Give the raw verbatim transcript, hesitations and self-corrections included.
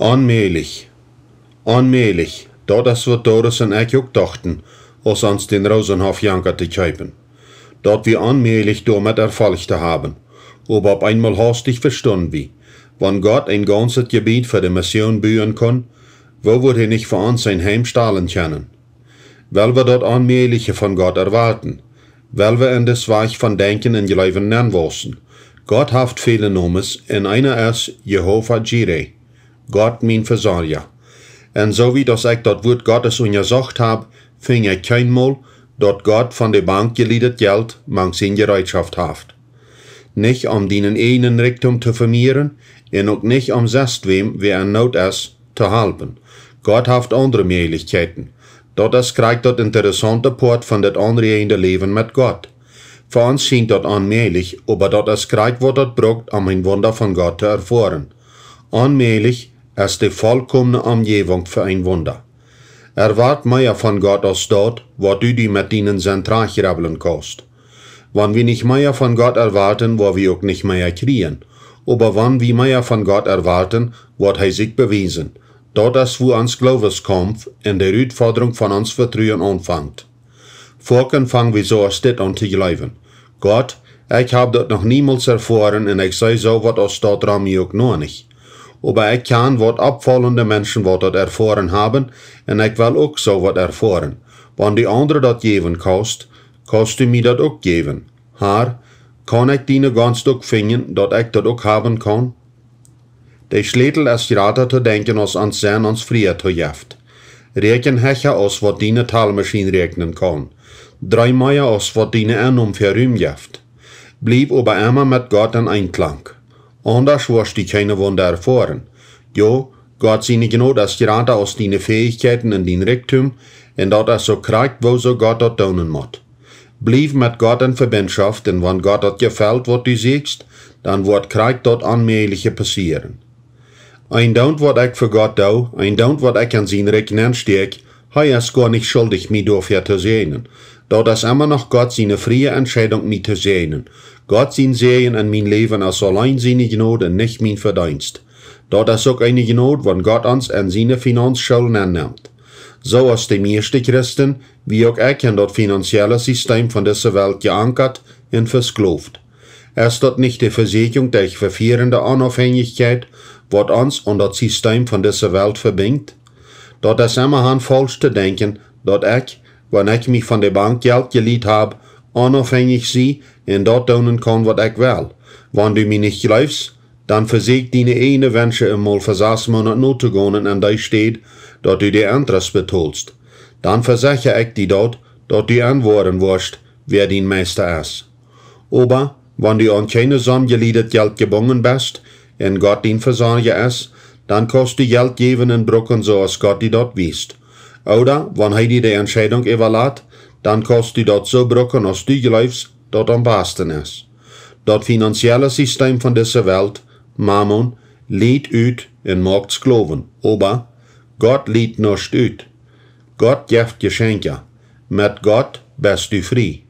Onmäajlich. Onmäajlich. Daut es waut Doris un ekj uk dochten, aus ons dän Rosenhof jankat to kjeepen. Daut wia onmäajlich doamet Erfolg to haben. Oba opp eenmol haustich vestunden wie, wan Gott een gaunzet Jebied fa de Mission buen kunn, woo wudd hee nich fa ons een Heim stalen kjennen? Well wie daut Onmäajliche von Gott erwoaten? Well wie en dis Wajch von Denkjen un Jleewen nenwausen? Gott haft väle Nomes un eena es Jehova Jire, Gott mien Vesorja. Un soo wiet aus ekj daut Wuat Gottes unjasocht hab, finj ekj kjeenmol, daut Gott von de Bank jelieedet Jelt mank sien Jereetschoft haft. Nich om dienen ieejnen Rikjdom to vemieren un uk nich om sestwäm, wäa en Noot es, to halpen. Gott haft aundre Mäajlichkjeiten. Daut es krakjt daut interessaunte Poat von daut onreine Läwen met Gott. Fa ons schient daut onmäajlich, oba daut es krakjt waut daut brukt om een Wunda von Gott to erfoaren. Onmäajlich es de volkomne Omjäwunk fa een Wunda. Erwoat mea von Gott aus daut, waut du die met dienen Senn trajchtjrebblen kaust. Wan wie nich mea von Gott erwoaten, woa wie uk nich mea kjrieen. Oba wan wie mea von Gott erwoaten, woat hee sikj bewiesen. Daut es wua ons Glooweskaumpf un de Rutfodrunk von ons Vetruen aunfangt. Foaken fang wie soo aus dit aun to jleewen: Gott, ekj hab daut noch niemols erfoaren un ekj see soo waut aus daut rom mie uk noch nich. Oba ekj kjan waut oppfaulende Menschen waut daut erfoaren haben, un ekj well uk soo waut erfoaren. Wan du aundre daut jäwen kaust, kaust du mie daut uk jäwen. Har, kaun ekj diene Gonst uk finjen, daut ekj daut uk haben kaun? De Schlätel es jrata to denkjen aus ons Senn ons Fria to jeft. Räakjen hecha aus waut diene Talmaschien räakjnen kaun. Dree mea aus waut diene Ennom fa Rum jeft. Bliew oba emma met Gott en Eenklank. Aundasch woascht du kjeene Wunda erfoaren. Jo, Gott siene Jnod es jrata aus diene Fäichkjeiten un dien Rikjdom, un daut es soo krakjt woo soo Gott daut doonen mott. Bliew met Gott en Vebindschoft, un wan Gott daut jefelt waut du sieekjst, dan woat krakjt daut Onmäajliche passieren. Een Doont waut ekj fa Gott doo, een Doont waut ekj en sien Rikj nenstäakj, hee es goa nich schuldich mie doafäa to säajnen. Daut es emma noch Gott siene frie Entscheidunk mie to säajnen. Gott sien Säajen en mien Läwen es auleen siene Jnod un nich mien Vedeenst. Daut es uk eene Jnod, wan Gott ons en siene Finanzschool nennemt. Soo aus de mieeschte Christen, wie uk ekj, en daut finanzielle Sistem von dise Welt jeankat un vesklooft. Es daut nich de Vesieekjunk derch vefierende Onaufhänjichkjeit, waut ons aun daut Sistem von dise Welt vebinjt? Daut es emma han faulsch to denkjen, daut ekj, wan ekj mie von de Bank Jelt jelieet hab, onaufhänjich sie un daut doonen kaun waut ekj well. Wan du mie nich jleefst, dan vesieekj diene ieejne Wensche emol fa sas Moonat notogonen en dee Städ, daut du de Interest betolst. Dan vesecha ekj die daut, daut du enwoaren woascht, wäa dien Meista es. Oba wan du aun kjeene Somm jelieedet Jelt jebungen best, un Gott dien Vesorja es, dan kaust du Jelt jäwen un bruken soo aus Gott die daut wiest. Ooda wan hee die de Entscheidunk äwalat, dan kaust du daut soo bruken aus du jleefst daut aum basten es. Daut finanzielle Sistem von dise Welt, Mammon, lieet ut un moakt Sklowen, oba Gott lieet nuscht ut. Gott jeft Jeschenkja. Met Gott best du frie.